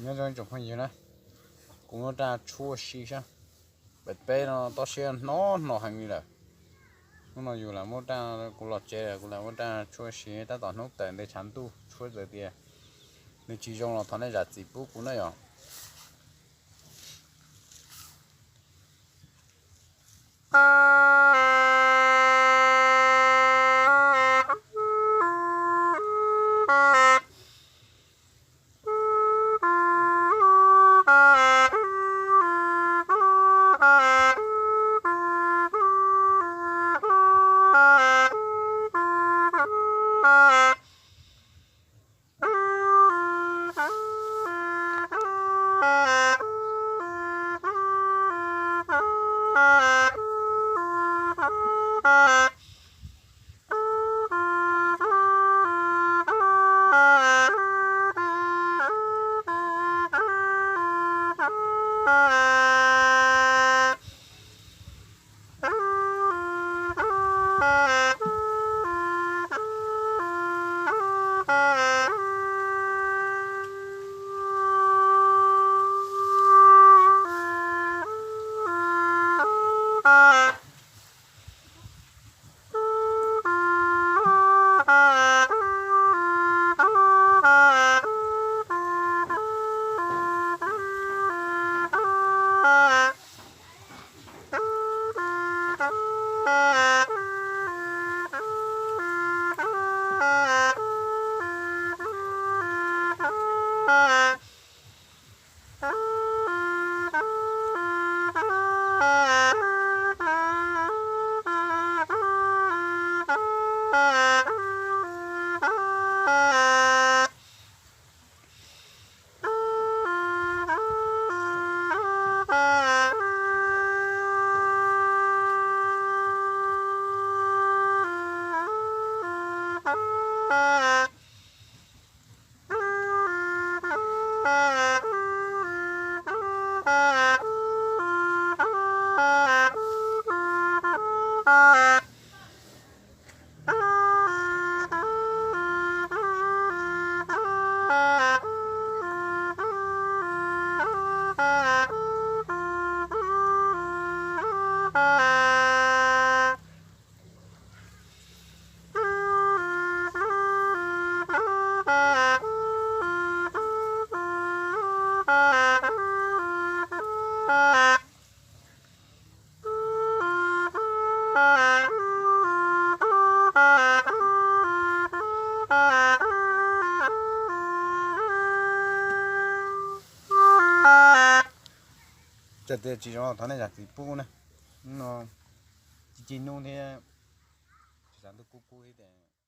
Nyob zoo tsoom phooj ywg na, kuv muab raj tshuab si saib, pem peb no toj siab hnov hnov heev li lawm. Hnub no yus lam muab raj, kuv los tsev lawm kuv lam muab raj tshuab si, tab tom hnub tawm ntej tshav ntuj tshuab txawv tias nws tsis zoo los thov nej zam txim pub kuv na yom. Tsis zoo thov nej zam txim pub na. Hnub no ci ci nub thiab, tsis xav ntuj kub kub thiab.